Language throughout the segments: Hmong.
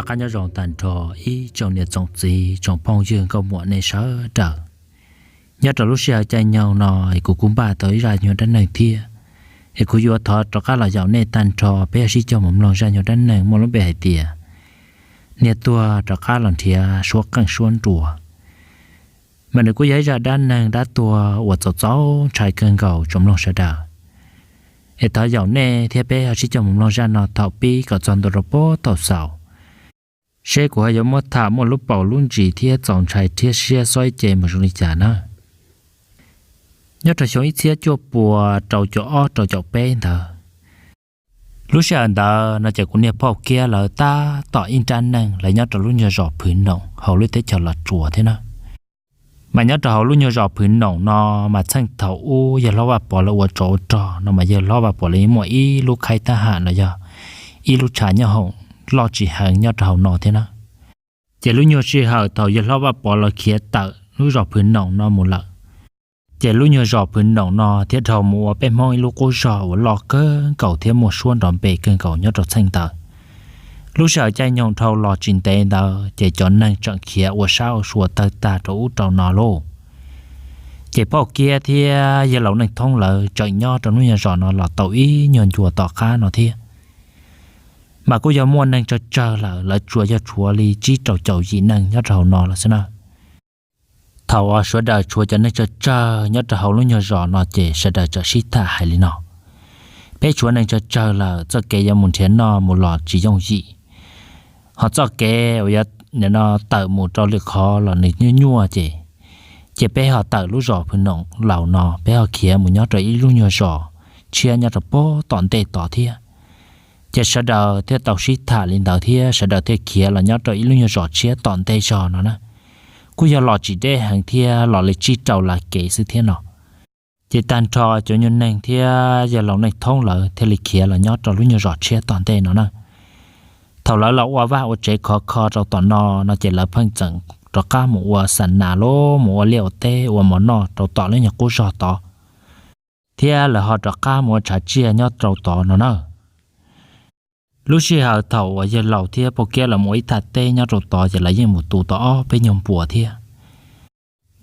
Qab nyob zoo tag nrho ib tsoom niam tsoom txiv tsoom phooj ywg nkauj muam nej sawv daws. Nyob rau lub sij hawm caij nyoog no es kuv kuj npaj tau ib zaj nyuag dab neeg thiab, es kuv yuav thov rov qab los yaum nej tag nrho peb sib cog mus mloog zaj nyuag dab neeg muaj lub npe hais tias niag tuag rov qab los nrhiav suab qeej suab nruas. Mas nws kuj yog ib zaj dab neeg dab tuag uas txaus txaus ntshai kawg nkaus tsoom mloog sawv daws. Es thov yaum nej thiab peb ho sib cog mus mloog zaj no thaum pib kom txog ntua rau puag thaum xaus, seb kuv ho yuav muab tham muaj lub paus lub ntsis thiab txaus ntshai thiab siab xob ib ce mus zoo li cas na. Nyob rau xyoo ib txhiab cuaj puas rau caum ob rau caum peb ntawd, lub sij hawm ntawd no ces kuv niag phauj Kiab lawv tab tom ib nrab neej lawv nyob rau lub nyuag zos Phwv Noom hauv lub teb chaws Los Tsuas thiab na. Mas nyob rau hauv lub nyuag zos Phwv Noom no, mas txheej thaum ub yawg hlob Vaj Pov lawv ua tsov ua rog no mas yawg hlob Vaj Pov lawv muaj ib lub khaib tab ham los yog ib lub tshav nyob hoom loj tsis heev nyob rau hauv no thiab na. Ces lub nyuag sij hawm thaum yawg hlob Vaj Pov lawv khiav tawm lub zos Phwv Noom no mus lawm, ces lub nyuag zos Phwv Noom no thiaj dhau mus ua peb Hmoob ib lub qub zog uas loj kawg nkaus thiab muaj suab nrov npe kawg nkaus nyob rau txheej ntawd. Lub sij hawm caij nyoog dhau los tsis ntev ntawd ces cov neeg tseem khiav ua sab ua sua tawg tag rau ub rau no lauj. Ces phauj Kiab thiab yawg laus Neej Thoob lawv tseem nyob rau lub nyuag zos no los tau ib nyuag ncua tom qab no thiab. Mas kuj yog muaj neeg tsawg tsawg lawm, lawv tsuas yog tshuav li tsib rau caum yim neeg nyob rau hauv no lawm xwb na. Thaum uas sawv daws tshuav cov neeg tsawg tsawg nyob rau hauv lub nyuag zos no ces sawv daws txawm sib tham hais li no: Peb tshuav neeg tsawg tsawg lawm, txoj kev yuav mus nrhiav noj mus los tsis yooj yim, ho txoj kev uas yuav tawm mus rau lwm qhov los nws nyuaj nyuaj ces, ces peb ho tawm lub zos Phwv Noom Laus no peb ho khiav mus nyob rau ib lub nyuag zos tshiab nyob rau puag tom ntej tod thiab. Ces sawv daws thiaj tau sib tham li ntawd thiab sawv daws thiaj khiav los nyob rau ib lub nyuag zos tshiab tom ntej zog no na. Kuj yog los tsis deb heev thiab, los li tsib rau las kev xwb thiab no. Ces tag nrho cov nyuag neeg thiab yawg laus Neej Thoob lawv thiaj li khiav los nyob rau lub nyuag zos tshiab tom ntej no na. Thaum lawv los ua vaj ua tsev khov kho rau tom no no ces lawv pheej txeem rov qab mus ua xa nas los mus ua liaj ua teb ua mov noj rau tom lub nyuag qub zog tod, thiab lawv ho rov qab mus ua tshav tsiaj nyob rau tod no na. Lub sij hawm thaum uas yawg laus thiab phauj Kiab lawv mus ua ib thaj teb nyob rau tod ces lawv yeej mus tu tau ob peb nyuag npuas thiab.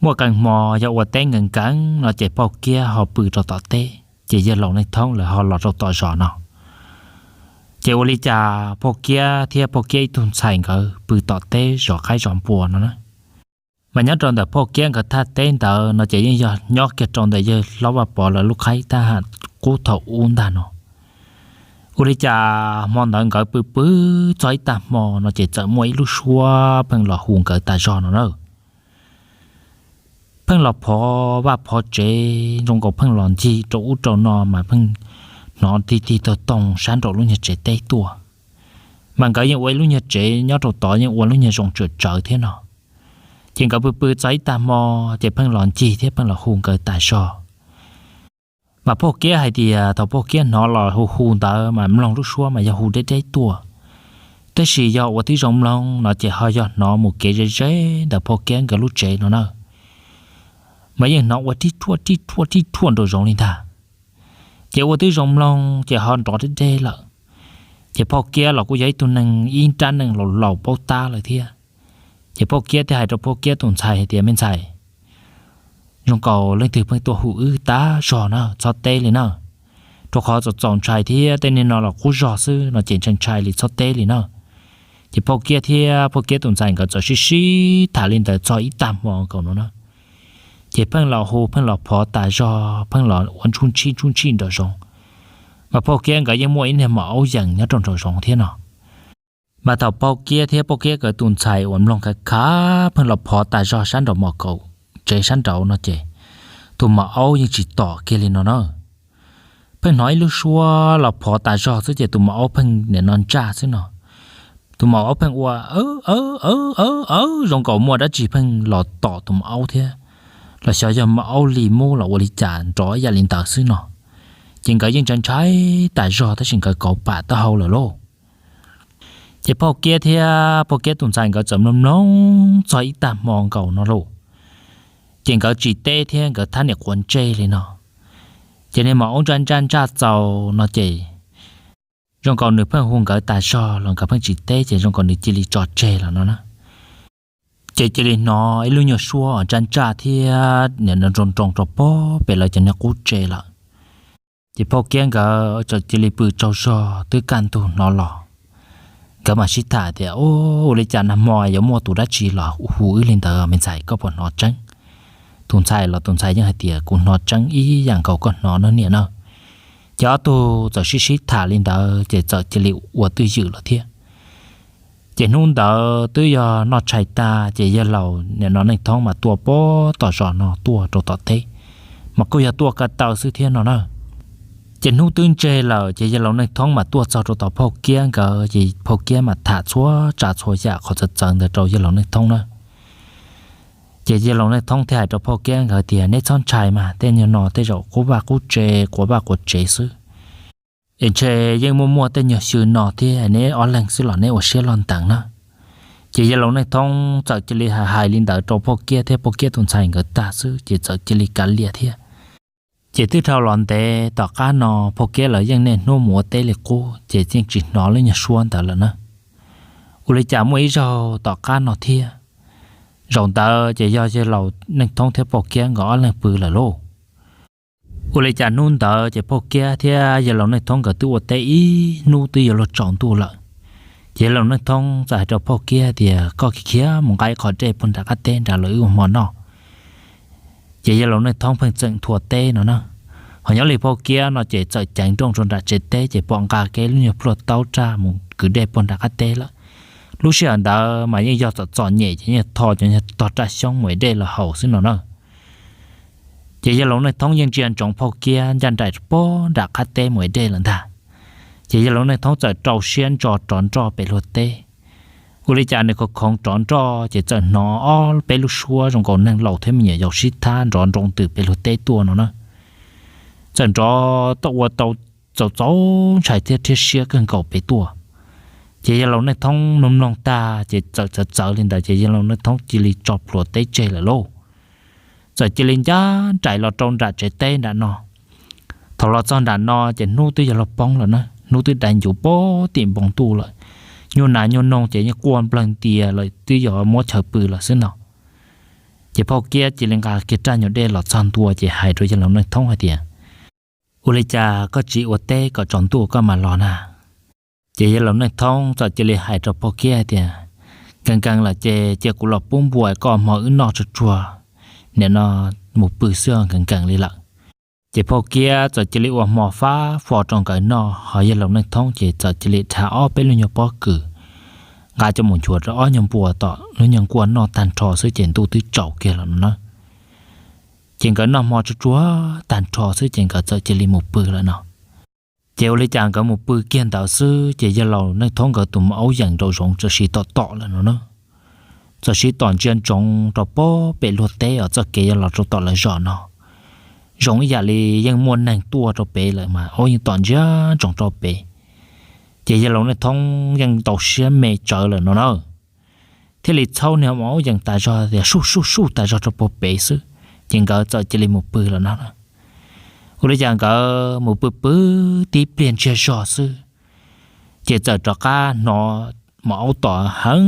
Muaj qee hmo yog ua teb nkees nkees no ces phauj Kiab ho pw rau tom teb, ces yawg laus Neej Thoob lawv ho los rau tom zos no. Ces ua li cas phauj Kiab thiab phauj Kiab ib tug ntxhais nkawd pw tom teb zov qaib zov npua no na. Mas nyob rau ntawm phauj Kiab nkawd thaj teb ntawd no ces yeej yog nyob kiag rau ntawm yawg hlob Vaj Pov lawv lub khaib tab ham qub thaum ub ntag no. Ua li cas hmo ntawd nkawd pw pw txog ib tag hmo no ces txawm muaj ib lub suab pheej los hu nkawd tas zog no na. Pheej los phov vaj phov tsev zoo nkaus pheej los ncig rau ub rau no mas pheej hnov tig tig toog toog sab nraum lub nyuag tsev teb tuaj. Mas nkawd yeej ua ib lub nyuag tsev nyob rau tod yeej ua lub nyuag zoo tsawm tsawv thiab no. Ces nkawd pw pw txog ib tag hmo ces pheej los ncig thiab pheej los hu nkawd tas zog. Mas phauj Kiab hais tias thaum phauj Kiab hnov los hu hu ntawd mas mloog lub suab mas yog hu deb deb tuaj, tab sis yog ua tib zoo mloog no ces ho yog hnov mus kev ze ze ntawm phauj Kiab nkawd lub tsev no na. Mas yeej hnov ua rib rhuaj rib rhuaj rib rhuaj nraum zoov li ntag. Ces ua tib zoo mloog ces ho nrov deb deb lawm. Ces phauj Kiab los kuj yog ib tug neeg ib nrab neeg laus laus paub tab lawm thiab. Ces phauj Kiab thiaj hais rau phauj Kiab tus ntxhais hais tias, Me ntxhais, zoo nkaus leej twg pheej tuaj hu wb tas zog na, txhob teb li na, rau qhov txaus txaus ntshai thiab tej niag no los qub zog xwb no ces ntshai ntshai li, txhob teb li na. Ces phauj Kiab thiab phauj Kiab tus ntxhais nkawd txawm sib sib tham li ntawd txog ib tag hmo nkaus no na. Ces pheej los hu pheej los phov tas zog, pheej los ua ntsuj ntshij ntsuj ntshij nraum zoov, mas phauj Kiab nkawd yeej muaj ib niag mos aub yees nyob rau nraum zoov thiab no. Mas thaum phauj Kiab thiab phauj Kiab nkawd tus ntxhais uas mloog khav khav pheej los phov tas zog sab nraum mos kaum tsev sab nraud no ces tus mos aub yeej tsis tom kiag li no na. Pheej hnov ib lub suab los phov tas zog xwb ces tus mos aub pheej nim no ntsaj xwb no. Tus mos aub pheej ua aw aw aw aw aw zoo nkaus muaj dab tsi pheej los tom tus mos aub thiab, los xyov yog mos aub li mub los ua li cas nrov ib yam li ntawd xwb no. Ces nkawd yeej ntshai ntshai tas zog tab sis nkawd kauv pam taub hau lawm lauj. Ces phauj Kiab thiab phauj Kiab tus ntxhais nkawd txawm mloog mloog txog ib tag hmo nkaus no lauj. Ces nkawd tsis teb thiab nkawd thab niam quav ntsej li no. Ces niag mos aub ntsaj ntsaj ntsaj txaus no ces Zoo nkaus nws pheej hu nkawd tas zog los nkawd pheej tsis teb, ces zoo nkaus nws cia li tso tseg lawm no na. Ces cia li hnov ib lub nyuag suab ntsaj ntsaj thiab nim no nroo nroo rau pem lawv cov niag qub tsev lawm. Ces Phauj Kiab nkawd txawm cia li pw tsaug zog twb kaj ntug hnov los. Nkawd mam sib tham tias, Ua li cas nag hmo yuav muaj tus dab tsi los hu wb li ntawd me ntxhais, koj puas hnov tseeb? Tus ntxhais los tus ntxhais yeej hais tias, Kuv hnov tseeb ib yam nkaus koj hnov no niam na. Ces ob tug txawm sib sib tham li ntawd ces txawm cia li ua twj ywm lawm thiab. Ces hnub ntawd twb yog noj tshais tag ces yawg laus nim no Neej Thoob mas tuaj pem tom zos no tuaj rau tom teb, mas kuj yog tuaj ko taw xwb thiab no na. Ces hnub twb ntseg lawm ces yawg laus Neej Thoob mas tuaj txog rau tom Phauj Kiab nkawd, ces Phauj Kiab mas tham txhua tsav txhua yam qhov txawv txawv ntawd rau yawg laus Neej Thoob na. Ces yawg laus Neej Thoob thiaj hais rau Phauj Kiab nkawd tias, Neb txhob ntshai mas, tej nyuag no tej zaum qub vaj qub tsev, quav vaj quav tsev xwb. Es ntshe yeej muaj muaj tej nyuag xyw no thiab, neb ob leeg xwb los neb ua siab loj ntev na. Ces yawg laus Neej Thoob txawm cia li hais hais li ntawd rau Phauj Kiab thiab Phauj Kiab tus ntxhais nkawd tag xwb ces txawm cia li kav liam thiab. Ces twb dhau los ntev tom qab no Phauj Kiab lawv yeej niaj hnub mus ua teb li qub ces yeej tsis hnov lub nyuag suab ntawd lawm na. Ua li cas muaj ib zaug tom qab no thiab, zaum ntawd ces yog yawg laus Neej Thoob thiab Phauj Kiab nkawd ob leeg pw lawm lauj. Ua li cas hnub ntawd ces Phauj Kiab thiab yawg laus Neej Thoob nkawd twb ua teb ib hnub twb yuav luag tsaus ntuj lawm. Ces yawg laus Neej Thoob txawm hais rau Phauj Kiab tias, Koj khiav mus nqa ib qho dej puag nram qab teb nrad los wb ua hmo noj. Ces yawg laus Neej Thoob pheej tseem nthua teb no na. Ho nyob li Phauj Kiab no ces txawm ceev nrooj rau nram tsev teb ces pom nqa kiag lub nyuag plhuaj taub raj mus kwv dej puag nram qab teb lawm. Lub sij hawm ntawd mas yeej yog txom txom nyem ces yeej tho cov tog raj xyoob mus ev dej los haus xwb no na. Ces yawg laus Neej Thoob yeej ntsia ntsoov Phauj Kiab ncaj nraim puag nram qab teb mus ev dej lawm ntag. Ces yawg laus Neej Thoob txawm rau siab ntso rov nroj pem luag teb. Ua li cas nws khoov khoov rov nroj ces txawm hnov ob peb lub suab zoo nkaus neeg laus thiab me nyuam yaus sib thab nrov nroo ntws pem luag teb tuaj no na. Txawm nrov tau ua tau txaus txaus ntshai thiab rhiab siab kawg nkaus pem tuaj. Ces yawg laus Neej Thoob mloog mloog tag ces txawm txawv txawv li ntawd ces yawg laus Neej Thoob cia li tso plhuav teb tseg lawm lauj. Txawm cia li ncaj nraim los rau nram tsev teb nram no. Thaum los txog nram no ces hnub twb yuav luag poob lawm na, hnub twb dai ncuv puag tim npoo ntuj lawm. Nyuag nas nyuag noog ces yeej quaj nplawg ntia lawm twb yuav muab chaw pw lawm xwb no. Ces Phauj Kiab cia li nqa kiag raj nyuag dej los txog ntua ces hais rau yawg laus Neej Thoob hais tias, Ua li cas koj tsis ua teb kom tsaus ntuj koj mam los na? Ces yawg laus Neej Thoob txawm cia li hais rau Phauj Kiab hais tias, Nkees nkees lawm ces cia kuv los pub npua koj hmo wb noj tsuag tsuag, nim no mus pw xwb nkees nkees li lawm. Ces Phauj Kiab txawm cia li ua hmo fab fo rau nkawd noj, ho yawg laus Neej Thoob ces txawm cia li dhia ob peb lub nyuag pob kws, nqa coj mus nchuav rau ob nyuag npua tom lub nyuag nkuaj noj tag nrho xwb ces ntuj twb tsaus kiag lawm no na. Ces nkawd noj hmo tsuag tsuag tag nrho xwb ces nkawd txawm cia li mus pw lawm no. Ces ua li cas nkawd mus pw kiag ntawd xwb ces yawg laus Neej Thoob nkawd tus maum aub yees nraum zoov txawm siv tom tom lawm no na. Txawm siv tom ntsia ntsoov rau puag pem luag teb uas txoj kev yuav los rau tom lawv zos no. Zoo ib yam li yeej muaj neeg tuaj rau pem lawm mas aub yeej tom ntsia ntsoov rau pem. Ces yawg laus Neej Thoob yeej tau siab me tsawv lawm no na, thiaj li txhaub niag maum aub yees tas zog tias suj suj suj tas zog rau puag pem xwb, ces nkawd txawm cia li mus pw lawm no. Ua li cas nkawd mus pw pw tib pliag ntsiag zog xwb, ces txawm rov qab hnov maum aub tom heev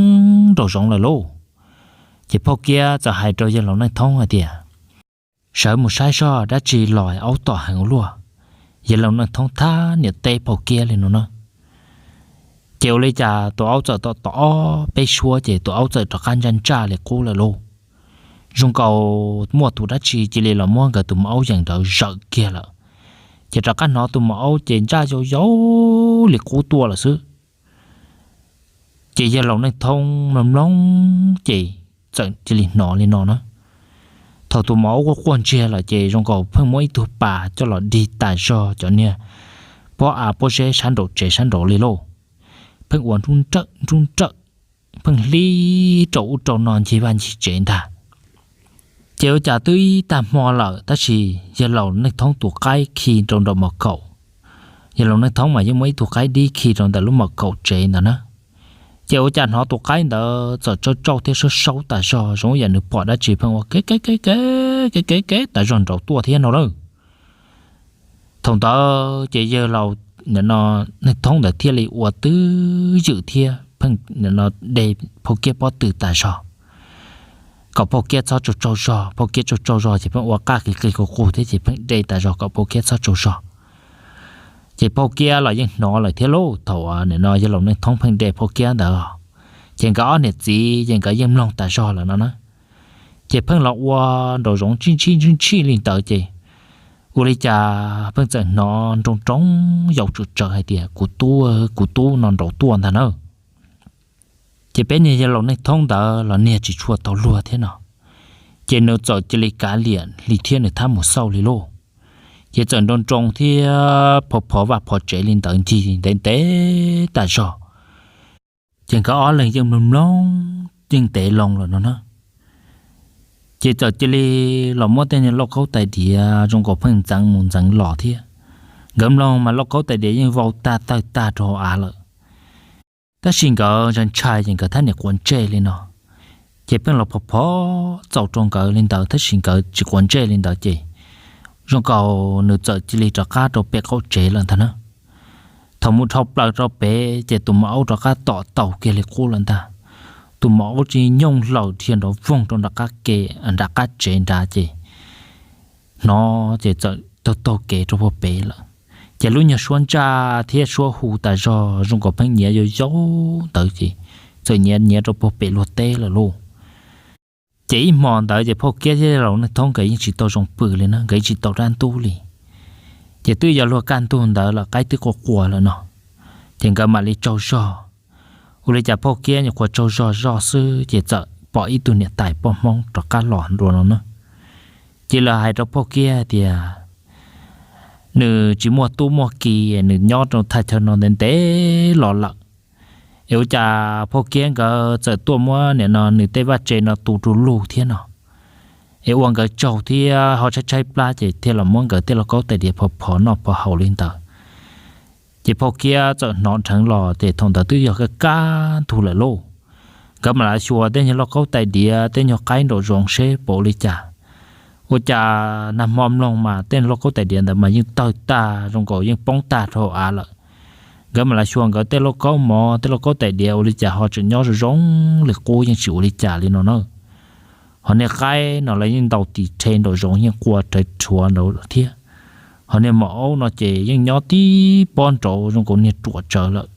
nraum zoov lawm lauj. Ces Phauj Kiab txawm hais rau yawg laus Neej Thoob hais tias, Sawv mus saib seb dab tsi los aub tom heev ua luaj. Yawg laus Neej Thoob thab niam teb Phauj Kiab li no na. Ces ua li cas tus aub txawm tom tom ob peb suab ces tus aub txawm rov qab ntsaj ntsaj li qub lawm lauj. Zoo nkaus muaj tus dab tsi cia li los muab nkawd tus maum aub yees ntawd zawm kiag lawm. Ces rov qab hnov tus maum aub ces ntsaj yau yau li qub tuaj lawm xwb. Ces yawg laus Neej Thoob mloog mloog ces txawm cia li hnov li no na. Thaum tus maum aub quaj quaj ntsiag lawm ces zoo nkaus pheej muab ib tug pas coj los dig tas zog cov niag pob av pob zeb sab nraum tsev sab nraud li lauj. Pheej ua nruj nrawm nruj nrawm, pheej hlib rau ub rau no ncig vaj ncig tsev ntag. Ces ua cas twb ib tag hmo lawm tab sis yawg laus Neej Thoob tus qaib khi rau nraum mom kaum. Yawg laus Neej Thoob mas yeej muaj ib tug qaib dib khi rau ntawm lub mom kaum tsev ntawd na. Ces ua cas hnov tus qaib ntawd txawm tsauj tsauj thiab saub saub tas zog zoo yam nws pom dab tsi pheej ua kev kev kev kev kev kev kev tas zog nraud tuaj thiab no lawm. Thaum ntawd ces yawg laus nim no neeg thoob ntawd thiaj li ua twj ywm thiab pheej nim no de Phauj Kiab pob tw tas zog, kom Phauj Kiab txhob tsaug tsaug zog. Phauj Kiab tsaug tsaug zog ces pheej ua qaj qis qis qus qus thiab ces pheej de tas zog kom Phauj Kiab txhob tsaug zog. Ces Phauj Kiab los yeej hnov lawm thiab lauj, thaum nim no yawg laus neeg thoob pheej de Phauj Kiab ntawd, ces nkawd ob niam txiv ces nkawd yeej mloog tas zog lawm no na. Ces pheej los ua nraum zoov tsib ntshij tsib ntshij li ntawd ces ua li cas pheej txawm hnov nroo nroo yaus tsum tsawv hais tias, Kuv tub, kuv tub, no nraum tuaj ntag na. Ces peb niag yawg laus neeg thoob ntawd los niag tsis tshua tau luag thiab no, ces nws txawm cia li kav liam li thiab nws thab mus xauj li lauj. Ces txawm nroo nroo thiab phov phov vaj phov tsev li ntawd ncig ntev ntev tas zog. Ces nkawd ob leeg yeej mloog mloog yeej ntev loo lawm no na. Ces txawm cia li los muab tej niag lauj kaub tais diav zoo nkaus pheej ntxeev mus ntxeev los thiab. Nkawd mloog mas lauj kaub tais diav yeej vau tag tawg tag rau hauv av lawm. Tab sis nkawd ntshai ntshai ces nkawd thab niam quav ntsej li no, ces pheej los phov phov txaus rau nkawd li ntawd tab sis nkawd tsis quav ntsej li ntawd ces zoo nkaus nws txawm cia li rov qab rau pem qaum tsev lawm ntag na. Thaum mus dhau plaws rau pem ces tus maum aub rov qab tom taus kiag li qub lawm ntag. Tus maum aub tsis nyooj hlaws dhia nrov voog rau nram qab ke, nram qab tsev nrad ces hnov ces txawm taug taug kev rau puag pem lawm. Ces lub nyuag suab ntsaj thiab suab hu tas zog zoo nkaus pheej nyiav yau yau ntawd ces txawm nyiav nyiav rau puag pem luag teb lawm lauj. Ces ib hmo ntawd ces Phauj Kiab thiab laus neeg thoob nkawd yeej tsis tau zoo pw li na, nkawd yeej tsis tau dab ntub li. Ces twb yog luag kaj ntug ntawd lawm, qaib twb qua qua lawm no, ces nkawd mam li tsaug zog. Ua li cas Phauj Kiab nyuam qhuav tsaug zog zog xwb ces txawm pom ib tug niam tais poj Hmoob rov qab los dua no na. Ces lawv hais rau Phauj Kiab tias nws tsis muaj tub muaj ki, nws nyob rau thaj chaw no ntev ntev los lawm. Es ua cas Phauj Kiab nkawd txawm tuaj muab nim no nws tej vaj tse no tu rau lug thiab no. Es ua nkawd tsaug thiab ho tshaib tshaib plab ces thiaj los muab nkawd tej lauj kaub tais diav phov phov noj phov haus li ntawd. Ces Phauj Kiab txawm hnov dheev los ces thaum ntawd twb yog kaj kaj ntug lawm lauj. Nkawd mam li xyuas tej nyuag lauj kaub tais diav tej nyuag qaib nraum zoov seb puas ua li cas. Ua cas nag hmo mloog mas tej lauj kaub tais diav ntawd mas yeej tawg tag zoo nkaus yeej poob tag rau hauv av lawm. Nkawd mam li xyuas nkawd tej lauj kaub mov tej lauj kaub tais diav ua li cas ho tseem nyob zoo zoo li qub yeej tsis ua li cas li no na. Ho niag qaib no lawv yeej ntaus tis rhe nraum zoov yeej qua rawv rhuav nraud thiab. Ho niag maum aub no ces yeej nyob tib pob nraud zoo nkaus niag ruam tsawv lawm.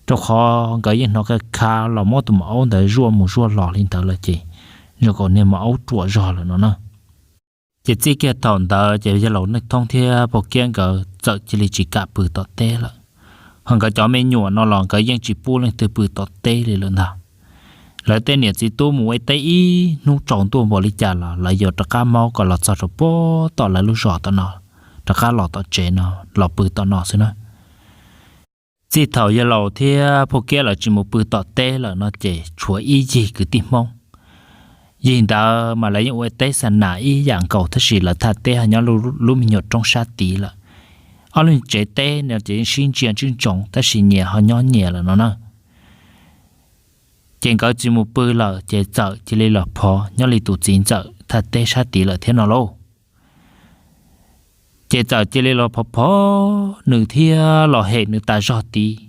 Rau qhov nkawd yeej hnov kha kha los muab tus maum aub ntawd zuaj mus zuaj los li ntawd lawm ces zoo nkaus niag maum aub ruam zog lawm no na. Ces txij kiag thaum ntawd ces yawg laus neej thoob thiab Phauj Kiab nkawd txawm cia li tsis kam pw tom teb lawm. Ho nkawd cov me nyuam no los nkawd yeej tsis pub leej twg pw tom teb li lawm ntag. Lawv tej niam txiv tub mus ua teb ib hnub tsaus ntuj npaum li cas los lawv yuav rov qab maub kom los txog rau puag tom lawv lub zos tom no, rov qab los tom tsev no los pw tom no xwb na. Txij thaum yawg laus thiab Phauj Kiab lawv tsis mus pw tom teb lawm no ces tshuav ib yig kwv tij Hmoob. Yig ntawd mas lawv yeej ua teb xa nas ib yam nkaus tab sis lawv thaj teb ho nyob lub me nyuam roob sab tid lawm. Ob lub tsev teb no ces yeej sib ntsia ntswb ntsoov tab sis nyias ho nyob nyias lawm no na. Ces nkawd tsis mus pw lawm ces txawm cia li los phov nyob li tus txiv ntxawm thaj teb sab tid lawm thiab no lauj. Ces txawm cia li los phov phov nws thiab los hem nws tas zog tid.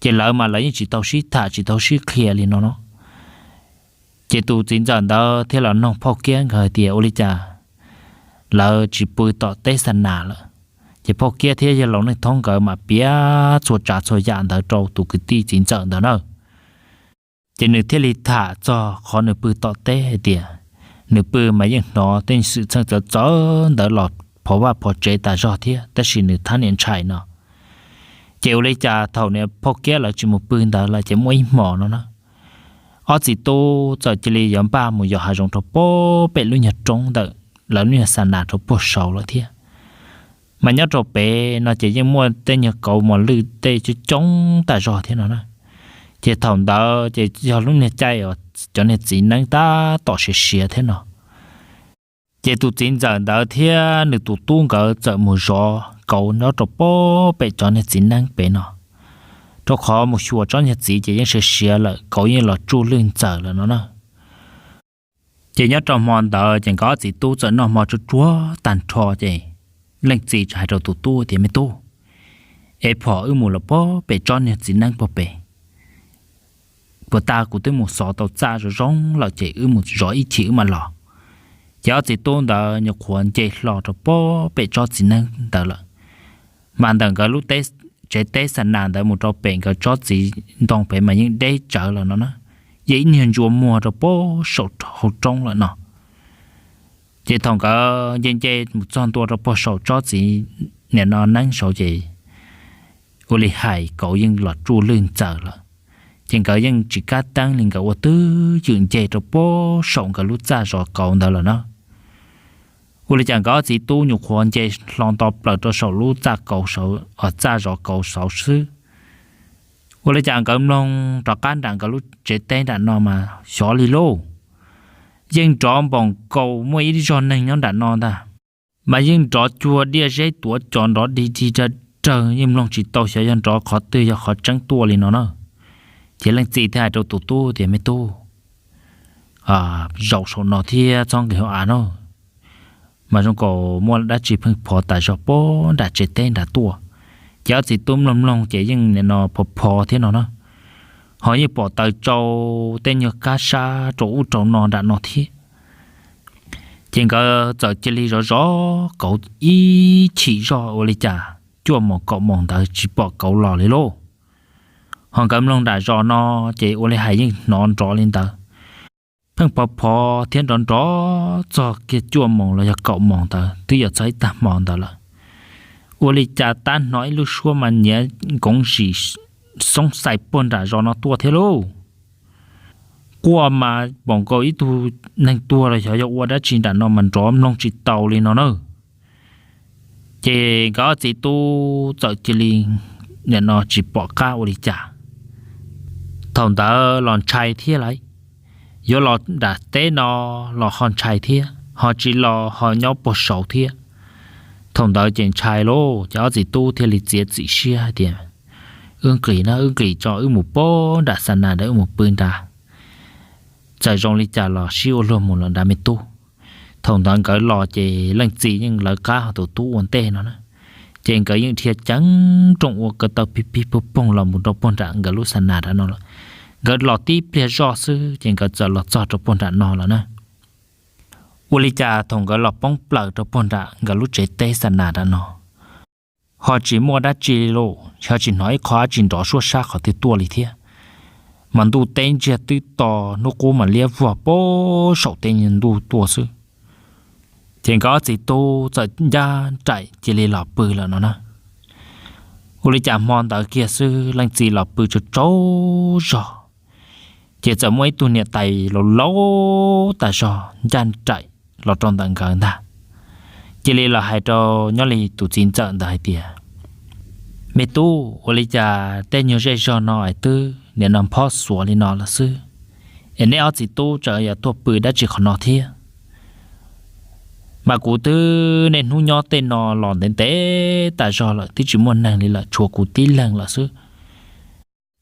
Ces lawv mas lawv yeej tsis tau sib tham tsis tau sib qhia li no no. Ces tus txiv ntxawm ntawd thiaj los noog Phauj Kiab nkawd hais tias ua li cas lawv tsis pw tom teb xa nas lawm. Ces Phauj Kiab thiab yawg laus neej thoob nkawd mam piav txhua tsav txhua yam ntawd rau tus kwv tij txiv ntxawm ntawd na. Ces nws thiaj li tham txog qhov nws pw tom teb hais tias nws pw mas yeej hnov tej xwm txheej txawv txawv ntawd los phov vaj phov tsev tas zog thiab tab sis nws thab niam ntshai no. Ces ua li cas thaum niam Phauj Kiab lawv tsis mus pw ntawd lawm ces muaj ib hmos no na, ob txiv tub txawm cia li yuav npaj mus yos hav zoov rau puag pem lub nyuag roob ntawm lawv lub nyuag xa nas rau puag saud lawm thiab. Mas nyob rau pem no ces yeej muaj tej nyuag kauv mos lwj tej coob coob tas zog thiab no na. Ces thaum ntawd ces yog lub niag caij uas cov niag txiv neeb tab tom siav siav thiab no. Ces tus txiv ntxawm ntawd thiab nws tus tub nkawd txawm mus zov kauv nyob rau puag pem cov niag txiv neeb pem no, rau qhov mus xyuas tsob niag txiv ces yeej siav siav lawm, kauv yeej los tsuj lwj ntxaws lawm no na. Ces nyob rau hmo ntawd ces nkawd ob txiv tub txawm noj hmo tsuag tsuag tag nrho ces leej txiv txawm hais rau tus tub tias, Me tub, Es phom wb mus los puag pem tsob niag txiv neeb puag pem, puag ta kuv twb mus xov tau txaj zoo zoo lawm ces wb mus zov ib chim wb mam los. Ces ob txiv tub ntawd nyuam qhuav nce hlo rau puag pem tsob txiv neeb ntawd lawm. Mas ntawm nkawd lub tsev teb xa nas ntawd mus rau pem nkawd tsob txiv ntoo pem mas yeej deb tsawv lawm no na, yeej ib nyuag ntsuas muag rau puag saum hauv roob lawm no. Ces thaum nkawd nce nce mus txog ntua rau puag saum tsob txiv, nim no neeb saud ces ua li hais kauv yeej los tsuj lwj ntxaws lawm. Ces nkawd yeej tsis kab teeb li, nkawd ua twj ywm nce rau puag saum nkawd lub txaj zov kauv ntawd lawm na. Ua li cas nkawd ob txiv tub nyuam qhuav nce hlo nto plaws rau saum lub txaj kauv, txaj zov kauv saud xwb, ua li cas nkawd mloog rov qab nram nkawd lub tsev teb nram no mas xyov li lauj, yeej nrov npaum nkaus muaj ib zog neeg nyob nram no ntag. Mas yeej nrov cuag diaj zeb tuav cos nrov dig dig dawg dawg, yeej mloog tsis tau xyov yog nrov qhov twg yog qhov tseeb tuaj li no na. Ces leej txiv thiaj hais rau tus tub tias, Me tub, zaum saum no thiab txhob nqis hauv av na, mas zoo nkaus muaj dab tsi pheej phov tas zog puag nram tsev teb nram tuaj. Ces ob txiv tub mloog mloog ces yeej nim no phov phov thiab no na, ho yeej pom taws tsau tej nyuag kab sab rau ub rau no nram no thiab. Ces nkawd txawm cia li zov zov kauv ib chim zoj ua li cas cuaj moos kaum moos ntawd tsis pom kauv los li lauj. Ho nkawd mloog nram zos no ces ua li hais yeej hnov nrov li ntawd, pheej phov phov thiab nrov nrov txog kiag cuaj moos los yog kaum moos ntawd twb yuav txog ib tag hmo ntawd lawm. Ua li cas tab hnov ib lub suab mas nyiav nkoov zim xoob xais puag nram zos no tuaj thiab lauj. Quaj mas npaum nkaus ib tug neeg tuag los xyov yog ua dab tsi nram no mas nrov mloog tsis tau li no na. Ces nkawd ob txiv tub txawm cia li nim no tsis pom qab ua li cas. Thaum ntawd los ntshai thiab lauj, yuav los nram teb no los ho ntshai thiab, ho tsis los ho nyob puag saud thiab. Thaum ntawd ces ntshai lauj, ces ob txiv tub thiaj li txiav txim siab hais tias, Wb nqis na, wb nqis tso wb mus puag nram xa nas ntawd wb mus pw nrad, txawm zoo li cas los sib ua luag mus lawm nrad me tub. Thaum ntawd nkawd los ces leej txiv yeej lawv qab ho tus tub ua ntej no na, ces nkawd yeej dhia ceev rooj ua ko taw pig pig puag poog los mus rau puag nram nkawd lub xa nas nram no lawm. Nkawd los tib pliag zoj xwb ces nkawd txawm los txog rau puag nram no lawm na. Ua li cas thaum nkawd los poob plaws rau puag nram nkawd lub tsev teb xa nas nram no, ho tsis muaj dab tsi lauj, ho tsis hnov ib qho dab tsi nrov suab sab qhov twg tuaj li thiab. Mas ntuj teb ntsiag twb to, hnub qub mas liab vog puag saum tej ntuj tuaj xwb. Ces nkawd ob txiv tub txawm ncaj nraim cia li los pw lawm no na. Ua li cas hmo ntawd kiag xwb leej txiv los pw tsaug tsaug zog, ces txawm muaj ib tug niam tais laus laus tas zog ncaj nraim los rau ntawm nkawd ntag. Cia li los hais rau nyob li tus txiv ntxawm ntawd hais tias, Me tub, ua li cas tej nyuag zej zog no es twb nim no phob xuav li no lawm xwb, es neb ob txiv tub tseem yuav tuaj pw dab tsi qhov no thiab? Mas kuv twb niaj hnub nyob tej no los ntev ntev tas zog lawm twb tsis muaj neeg li lawm, tshuav kuv tib leeg lawm xwb.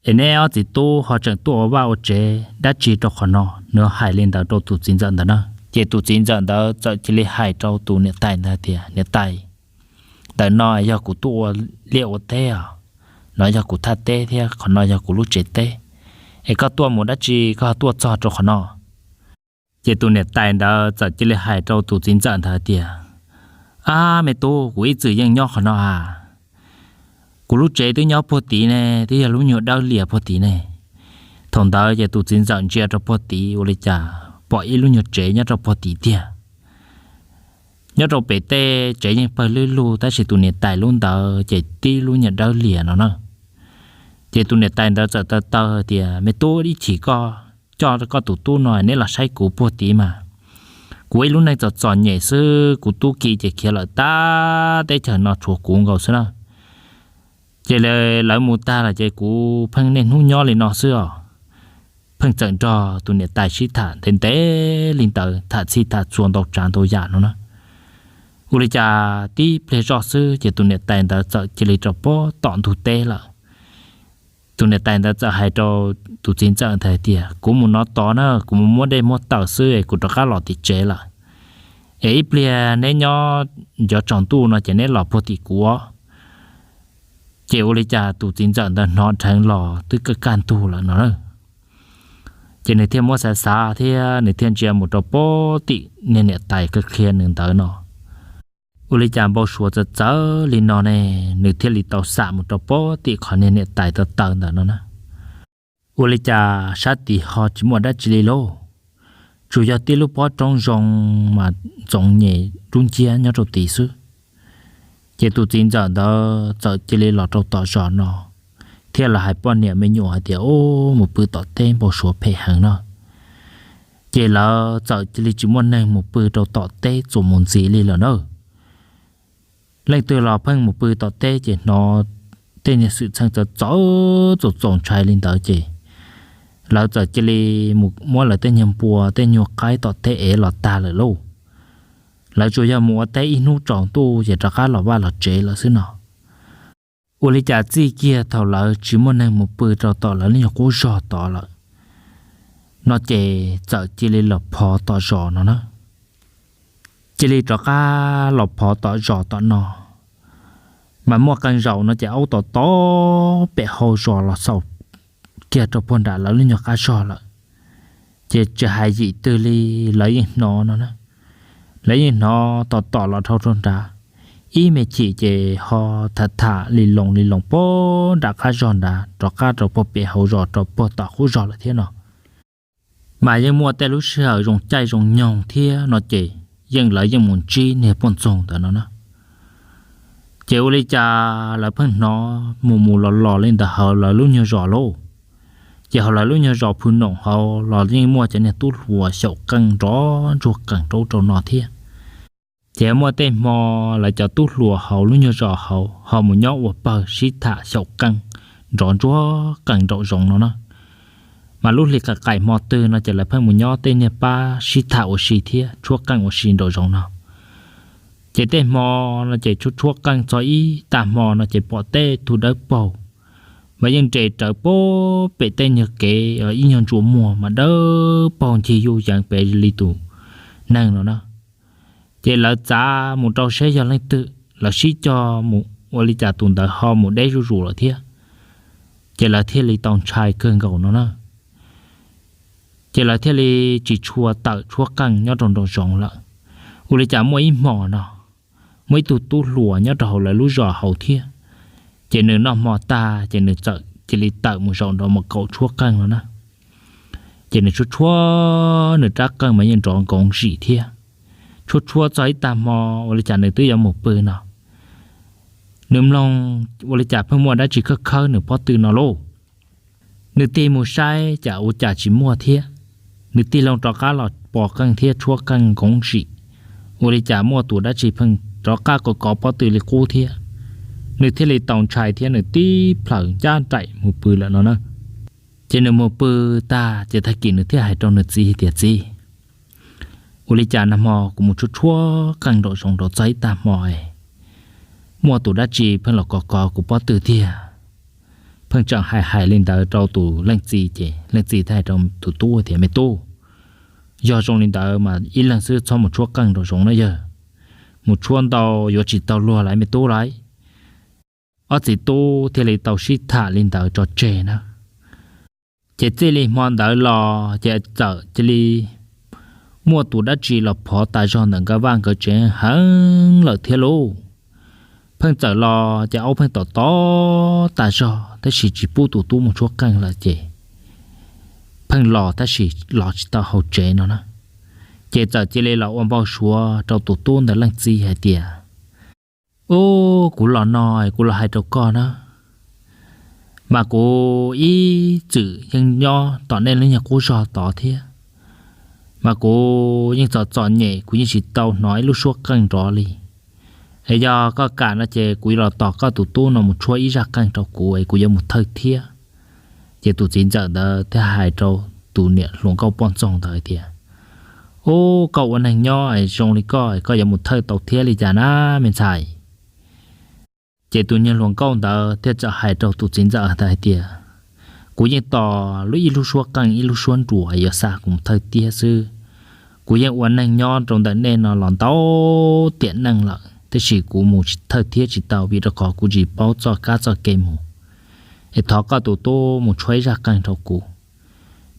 Es neb ob txiv tub ho tseem tuaj ua vaj ua tsev dab tsi rau qhov no? Nws hais li ntawd rau tus txiv ntxawm ntawd na. Ces tus txiv ntxawm ntawd txawm cia li hais rau tus niam tais ntawd tias, Niam tais, ntawm no yog kuv tuaj ua liaj ua teb os, no yog kuv thaj teb thiab qhov no yog kuv lub tsev teb, es koj tuaj mus dab tsi koj ho tuaj txog rau qhov no? Ces tus niam tais ntawd txawm cia li hais rau tus txiv ntxawm ntawd tias, Ab me tub, kuv ib txwm yeej nyob qhov no a, kuv lub tsev twb nyob puag tid ne, twb yog lub nyuag dawb lias puag tid ne. Thaum ntawd ces tus txiv ntxawm ntsia rau puag tid ua li cas pom ib lub nyuag tsev nyob rau puag tid tiag. Nyob rau pem tej tsev yeej pawg lwb lug tab sis tus niam tais lub ntawd ces tib lub nyuag dawb lias no na. Ces tus niam tais ntawd txawm taw taw tias, Me tub, ib chim koj coj koj tus tub no neb los saib kuv puag tid mas, kuv ib lub neej txom txom nyem xwb, kuv tub ki ces khiav lawm tag, teb chaws no tshuav kuv nkaus xwb na. Ces lawv mus tag lawm ces kuv pheej niaj hnub nyob li no xwb os. Pheej txawm nrog tus niam tais sib tham ntev ntev li ntawd, tham txhij tham txhua ntau tsav ntau yam no na. Ua li cas tib pliag zoj xwb ces tus niam tais ntawd txawm cia li rau puag tom ntug teb lawm. Tus niam tais ntawd txawm hais rau tus txiv ntxawm ntawd hais tias, Kuv mus no tod na, kuv mus muab dej muab taws xwb es kuv rov qab los tim tsev lawm. Es ib pliag neb nyob nco tsaus ntuj no ces neb los puag tim kuv os. Ces ua li cas tus txiv ntxawm ntawd hnov dheev los twb kaj kaj ntug lawm no na. Ces nws thiaj muab xav xav thiab nws thiaj ntsia mus rau pem tim niag niam tais qhia nws ntawd no. Ua li cas npau suav txawv txawv li no ne, nws thiaj li tau xam mus rau pem tim qhov niag niam tais taw taw ntawd no na. Ua li cas sab tid ho tsis muaj dab tsi li lauj, tsuas yog tib lub pob roob zoo mas ntxoov nyem dub nciab nyob rau tid xwb. Ces tus txiv ntxawm ntawd txawm cia li los rau tom zos no, thiab lawv hais poj niam me nyuam hais tias, Ub, mus pw tom teb npau suav phem heev no. Ces lawv txawm cia li tsis muaj neeg mus pw rau tom teb txuas mus ntxiv li lawm na. Leej twg los pheej mus pw tom teb ces hnov tej niag xwm txheej txawv txawv txaus txaus ntshai li ntawd ces lawv txawm cia li mus muab lawv tej nyuag npua tej nyuag qaib tom teb ev los tag lawm lauj. Lawv tsuas yog mus ua teb ib hnub tsaus ntuj ces rov qab los vaj los tsev lawm xwb no. Ua li cas txij kiag thaum lawv tsis muaj neeg mus pw rau tom lawv lub nyuag qub zog tod lawm no ces txawm cia li los phov tom zos no na. Cia li rov qab los phov tom zos tom no, mas muaj qee zaum no ces aub tom tom pem hau zos los xaus kiag rau puag nram lawv lub nyuag qab zog lawm. Ces tsis hais yim twg li, lawv yeej hnov no na. Lawv yeej hnov tom tom los dhau rau nrad, ib me chim ces ho tham tham li loos li loos puag nram qab zog nrad rov qab rau puag pem hauv zos rau puag tom qub zog lawm thiab no. Mas yeej muaj tej lub sij hawm zoo caij zoo nyoog thiab no ces yeej lawv yeej mus ntsib niag poj ntxoog ntawd no na. Ces ua li cas lawv pheej hnov mus mus los los li ntawd hauv lawv lub nyuag zos lauj. Ces hauv lawv lub nyuag zos Phu Noom hauv los yeej muaj cov niag tub hluas xyaum qeej nrov ntsuag qees rau ub rau no thiab. Ces muaj tej hmo lawv cov tub hluas hauv lub nyuag zos hauv ho mus nyob ua pawg sib tham xyaum qeej nrov ntsuag qees nraum zoov no na. Mas lub hli qaim qaim hmo twg no ces lawv pheej mus nyob tej niag pab sib tham ua si thiab tshuab qeej ua si nraum zoov no. Ces tej hmo no ces tshuab tshuab qeej txog ib tag hmo no ces pom tej tug dawb paug mas yeej nres rawv puag pem tej nyuag kev ib nyuag ntsuas muag mas dawb paug ncig yuj yeev pem li tus neeg no na. Ces lawv txav mus rau seb yog leej twg, lawv sib cog mus ua li cas tus ntawd ho mus deb zuj zus lawm thiab. Ces lawv thiaj li tau ntshai kawg nkaus no na. Ces lawv thiaj li tsis tshua tawm tshuab qeej nyob rau nraum zoov lawm. Ua li cas muaj ib hmo no, muaj ib tug tub hluas nyob rau hauv lawv lub zos hauv thiab. Ces nws noj hmo tag ces nws txawm cia li tawm mus zaum nraud mus kaum tshuab qeej no na. Ces nws tshuab tshuab nws rab qeej mas yeej nrov nkoov zim thiab. Tshuab tshuab txog ib tag hmo ua li cas nws twb yuav mus pw no, nws mloog ua li cas pheej muaj dab tsi khawb khawb nws pob tw no lauj. Nws tig mus saib cas ua cas tsis muaj thiab. Nws tig loo rov qab los pov qeej thiab tshuab qeej nkoov zim, ua li cas muaj tus dab tsi pheej rov qab kov kov pob tw li qub thiab. Nws thiaj li tau ntshai thiab nws tib plhaws ncaj nraim mus pw lawm no na. Ces nws mus pw tag ces tag kis nws thiaj hais rau nws txiv tias, Txiv, ua li cas nag hmo kuv mus tshuab tshuab qeej nraum zoov nraud txog ib tag hmo es muaj tus dab tsi pheej los kov kov kuv pob tw tiag. Pheej tseem hais hais li ntawd rau tus leej txiv ces leej txiv thiaj hais rau tus tub tias, Me tub, yog zoo li ntawd mas ib leeg xwb txhob mus tshuab qeej nraum zoov na yawg, mus tshuab ntau yuav tsis tau luag lawm me tub lauj. Ob txiv tub thiaj li tau sib tham li ntawd tso tseg na. Ces txij li hmo ntawd los ces txawm cia li muaj tus dab tsi los phov tas zog ntawm nkawd vaj nkawd tsev heev lawm thiab lauj. Pheej txawm los ces aub pheej tom tom tas zog tab sis tsis pub tus tub mus tshuab qeej lawm ces pheej los tab sis los tsis tau hauv tsev no na. Ces txawm cia li los ua npau suav rau tus tub ntawd leej txiv hais tias, Ub, kuv los no kuv los hais rau koj na, mas kuv ib txwm yeej nyob tom nej lub nyuag qub zog tod thiab, mas kuv yeej txom txom nyem kuv yeej tsis tau hnov ib lub suab qeej nrov li. Es yog koj kam no ces kuv los tos koj tus tub no mus tshuab ib zaj qeej rau kuv es kuv yuav mus thawj thiab. Ces tus txiv ntxawm ntawd thiaj hais rau tus niam hluas nkauj poj ntxoog ntawd hais tias, Ub, koj ua neeg nyob es zoo li koj es koj yuav mus thawj tau thiab li cas na me ntxhais? Ces tus niag hluas nkauj ntawd thiaj txawm hais rau tus txiv ntxawm ntawd hais tias, Kuv yeej tos lub ib lub suab qeej ib lub suab nruas yuav xa kuv mus thawj thiab xwb. Kuv yeej ua neeg nyob rau ntawm nej no los ntau tiam neej lawm, tab sis kuv mus thawj thiab tsis tau vim rau qhov kuv tsis paub txoj kab txoj ke mus. Es thov koj tus tub mus tshuab ib zaj qeej rau kuv.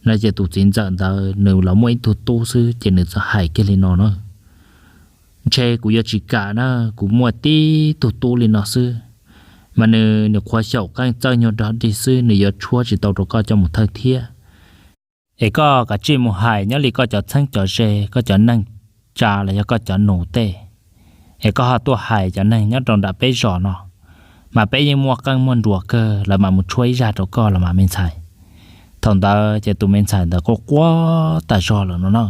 No ces tus txiv ntxawm ntawd nws los muaj ib tug tub xwb ces nws txawm hais kiag li no na: Ntshe kuv yuav tsis kam na, kuv muaj tib tug tub li no xwb, mas nws nws qhuav xyaum qeej txawj nyuag dog dig xwb, nws yuav tshuab tsis tau rau koj coj mus thawj thiab. Es koj kav tsij mus hais nyob li koj cov txheeb cov ze, koj cov neej tsa los yog koj cov nus tej, es koj ho tuaj hais cov neeg nyob rau nram peb zos no, mas peb yeej muaj qeej muaj nruas kawg, lawv mam mus tshuab ib zaj rau koj los mas me ntxhais. Thaum ntawd ces tus me ntxhais ntawd quaj quaj tas zog lawm no na.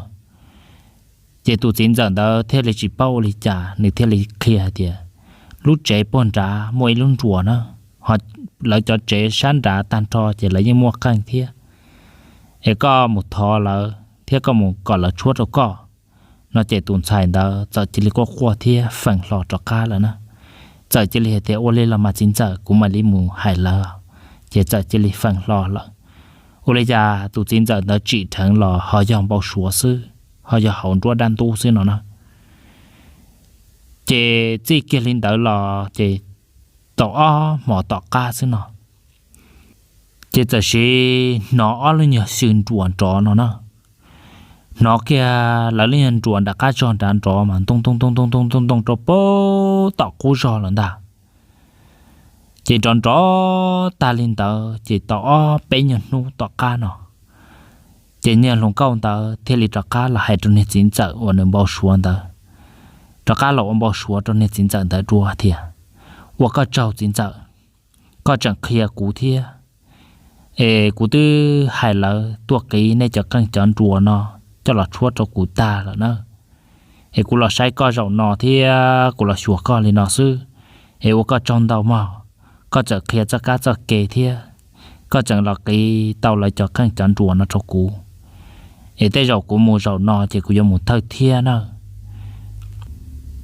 Ces tus txiv ntxawm ntawd thiaj li tsis paub ua li cas, nws thiaj li qhia hais tias lub tsev puag nrad muaj ib lub nruas na, lawv cov tsev sab nrad tag nrho ces lawv yeej muaj qeej thiab, es koj mus thov lawv thiab koj mus kom lawv tshuab rau koj. No ces tus ntxhais ntawd txawm cia li quaj quaj thiab feem hlo rov qab lawm na. Txawm cia li hais tias ua li los mas txiv ntxawm, kuv mam li mus hais lawv. Ces txawm cia li feem hlo lawm. Ua li cas tus txiv ntxawm ntawd tsim dheev los ho yog npau suav xwb, ho yog hauv nruab dab ntub xwb no na. Ces txij kiag li ntawd los ces tau ob hmo tom qab xwb no, ces txawm sis hnov ob lub nyuag xyw nruas nrov no na. Hnov kiag lawv lub nyuag nruas nram qab zog nrad nrov mas ntoo ntoo ntoo ntoo ntoo ntoo ntoo rau puag tom qub zog lawm ntag. Ces nrov nrov tag li ntawd ces tau ob peb nyuag hnub tom qab no, ces niag hluas nkauj ntawd thiaj li rov qab los hais rau niag txiv ntxawm uas nws npau suav ntawd, rov qab los ua npau suav rau niag txiv ntxawm ntawd dua tias, ua koj tsaug txiv ntxawm, koj tseem qhia kuv thiab, es kuv twb hais lawv tuaj qiv nej cov qeej cov nruas no coj los tshuab rau kuv tag lawm na. Es kuv los saib koj zaum no thiab kuv los xyuas koj li no xwb, es ua koj tsaug ntau mog, koj txawm qhia txoj kab txoj ke thiab koj tseem los qiv tau lawv cov qeej cov nruas no rau kuv, es tej zaum kuv mus zaum no ces kuv yuav mus thawj thiab na.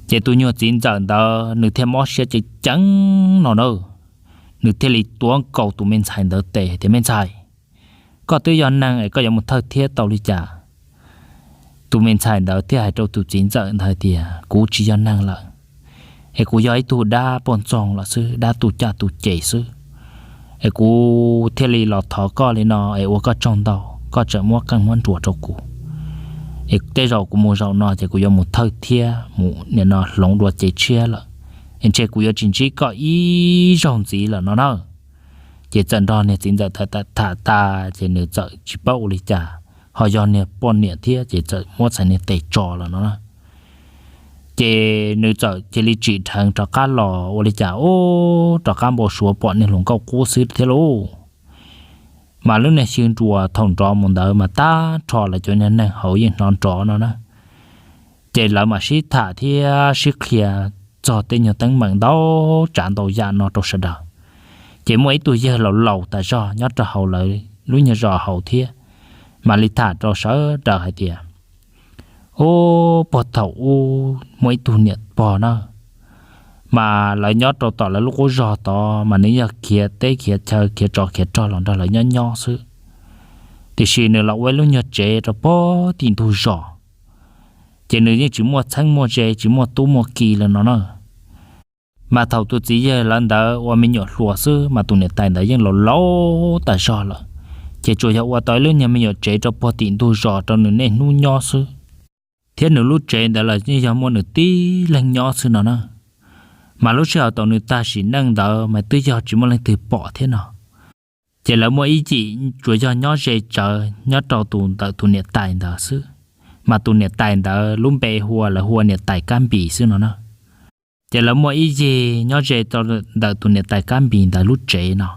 Ces tus nyuag txiv ntxawm ntawd nws thiaj mob siab ceev ceev no na, nws thiaj li tuav nkaus tus me ntxhais ntawd tes tias, me ntxhais, koj twb yog neeg es koj yuav mus thawj thiab tau li cas? Tus me ntxhais ntawd thiaj hais rau tus txiv ntxawm ntawd hais tias, kuv tsis yog neeg lawm, es kuv yog ib tug dab poj ntxoog lawm xwb, dab tu caj tu ces xwb. Es kuv thiaj li los thov koj li no es ua koj tsaug ntau, koj tseem muab qeej muab nruas rau kuv. Es tej zaum kuv mus zaum no ces kuv yuav mus thawj thiab mus nim no hloov dua cev tshiab lawm, es ntshe kuv yuav tsis ntsib koj ib zaug ntxiv lawm no na. Ces txawm nrog niag txiv ntxawm tham tas ces nws txawm tsis paub ua li cas, ho yog niag poj niam thiab ces txawm muab txhais niag tes tso lawm no na. Ces nws txawm cia li tsim dheev rov qab los ua li cas ub, rov qab npau suav pom niag hluas nkauj qub xwb thiab lauj. Mas lub niag xyw nruas thaum nrov mus ntawd mas tag nrho lawv cov niag neeg hauv yeej hnov nrov no na. Ces lawv mam sib tham thiab sib qhia txog tej nyuag teeb meem ntau tsav ntau yam no rau sawv daws. Ces muaj ib tug yawg laus laus tas zog nyob rau hauv lawv lub nyuag zos hauv thiab, mam li tham rau sawv daws hais tias, ub, puag thaum ub muaj ib tug niam pog na, mas lawv nyob rau tom lawv lub qub zog tod mas nws yog khiav teb khiav chaw khiav tsov khiav rog los nrog lawv nyob nyob xwb. Tiam sis nws los ua ib lub nyuag tsev rau puag tim ntug zos, ces nws yeej tsis muaj txheeb muaj ze, tsis muaj tub muaj ki li no na. Mas thaum tus txiv yawg lawv ntawd ua me nyuam hluas xwb mas tus niam tais ntawd yeej laus laus tas zog lawm, ces tsuas yog ua tau ib lub nyuag me nyuam tsev rau puag tim ntug zos rau nws niaj hnub nyob xwb. Thiab nws lub tsev ntawd los yeej yog muaj nws tib leeg nyob xwb no na. Mas lub sij hawm thaum nws tag sim neej ntawd mas twb yog tsis muaj leej twg pom thiab no. Ces lawv muaj ib yim tsuas yog nyob ze tsawv nyob rau tus ntawm tus niam tais ntawd xwb. Mas tus niam tais ntawd lub npe hu ua, lawv hu ua niam tais Kab Npis xwb no na. Ces lawv muaj ib yig nyob ze rau ntawm tus niam tais Kab Npis ntawd lub tsev no.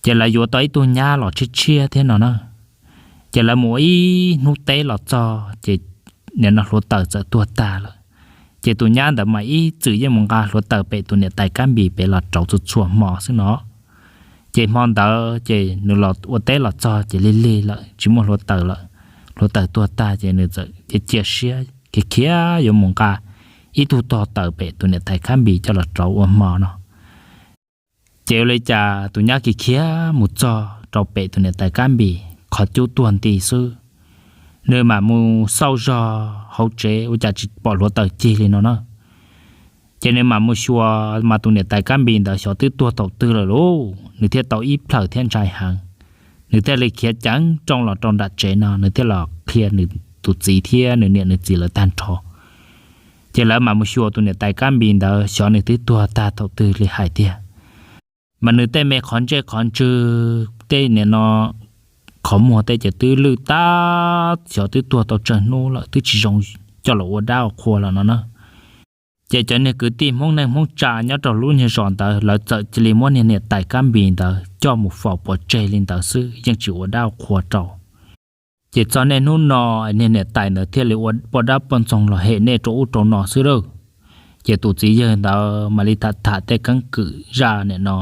Ces lawv yuav tau ib tug nyab los tshiab tshiab thiab no na. Ces lawv mus ua ib hnub teb los txog ces nim no hluav taws txawm tuag tag lawm. Ces tus nyab ntawd mas ib txwm yeej mus nqa hluav taws pem tus niam tais Kab Npis pem los rauv txhua txhua hmo xwb no. Ces hmo ntawd ces nws los ua teb los txog ces lig lig lawm tsis muaj hluav taws lawm, hluav taws tuag tag ces nws txawm cia cia siab khiav khiav yuav mus nqa ib tug tog taws pem tus niam tais Kab Npis coj los rauv ua hmo no. Ces ua li cas tus nyab khiav khiav mus txog rau pem tus niam tais Kab Npis qhov cub tuag nti xwb. Nws mam mus xauj zog hauv tsev ua cas tsis pom hluav taws cig li no na. Ces nws mam mus xyuas mas tus niam tais Kab Npis ntawd xyov twb tuag thaum twg lawm lauj, nws thiaj tau ib plhaws thiab ntshai heev. Nws thiaj li khiav ceev rooj los rau nram tsev no, nws thiaj los qhia nws tus txiv thiab nws niam nws txiv lawv tag nrho. Ces lawv mam mus xyuas tus niam tais Kab Npis ntawd xyov nws twb tuag tag thaum twg li hais tiag. Mas nws tej me qhov ntsej qhov ntswg tej nim no qhov muag tej ces twb lwj tag, xyov twb tuag tau tsawg hnub lawm, twb tsis zoo coj los ua dab ua qhua lawm no na. Ces cov niag kwv tij Hmoob neej Hmoob tsa nyob rau lub nyuag zos ntawd lawv txawm cia li muab niag niam tais Kab Npis ntawd coj mus faus pov tseg li ntawd xwb, yeej tsis ua dab ua qhua rau. Ces txog niaj hnub no niag niam tais ntawd thiaj li ua poj dab poj ntxoog los hem nej rau ub rau no xwb lauj. Ces tus txiv yawg ntawd mam li tham tham tej keeb kwm zaj nim no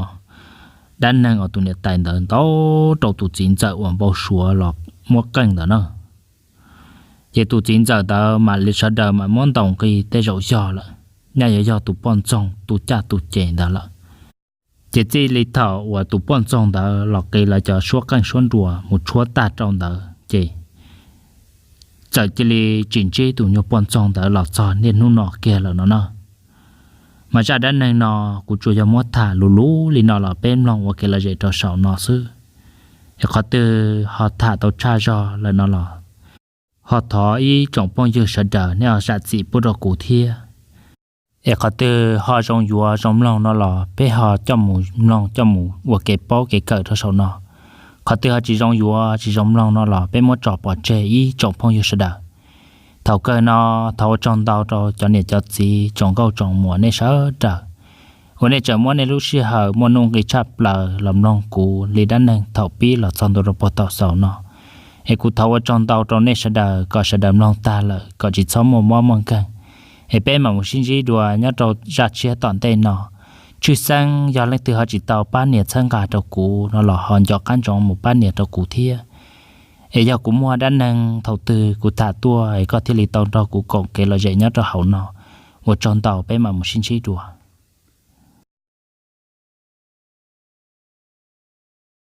dab neeg uas tus niam tais ntawd ntau rau tus txiv ntxawm uas npau suav los muab qeej ntawd na. Ces tus txiv ntxawm ntawd mam li sawv daws mam muab ntaus nqi tej zaum yog lawm, nyaj yuav yog tus poj ntxoog tu caj tu ces ntawd lawm. Ces txij li thaum uas tus poj ntxoog ntawd los qiv lawv cov suab qeej suab nruas mus tshuab tag rau ntawd ces txawm cia li tsis ntsib tus nyuag poj ntxoog ntawd los txog niaj hnub no kiag lawm no na. Mas zaj dab neeg no kuv tsuas yog muab tham luv luv li no los peb mloog ua kev lom zem rau saum no xwb. Es qhov twg ho tham tau tshaj zog lawm no los ho thov ib tsoom phooj ywg sawv daws nej ho zam txim pub rau kuv thiab. Es qhov twg ho zoo yuav zoo mloog no los peb ho coj mus mloog coj mus ua kev paub kev kawm rau saum no. Qhov twg ho tsis zoo yuav tsis zoo mloog no los peb muab tso pov tseg ib tsoom phooj ywg sawv daws. Thaum kawg no thov ua tsaug ntau rau cov niam cov txiv tsoom nkauj tsoom muam nej sawv daws uas nej tseem muab nej lub sij hawm muaj nuj nqis tshaj plaws los mloog kuv li dab neeg thaum pib los txog ntua rau puag thaum xaus no. Es kuv thov ua tsaug ntau rau nej sawv daws kom sawv daws mloog tag lawm kom tsis txhob muaj mob muaj nkeeg. Es peb mam mus sib ntsib dua nyob rau zaj tshiab tom ntej no. Tshwj xeeb yog leej twg ho tsis tau pab nias txhawb nqa rau kuv no los ho nco qab ntsoov mus pab nias rau kuv thiab. Es yog kuv muaj dab neeg thaum twg kuv tham tuaj es koj thiaj li tau nrog kuv koom kev lom zem nyob rau hauv no. Ua tsaug ntau, peb mam mus sib ntsib dua.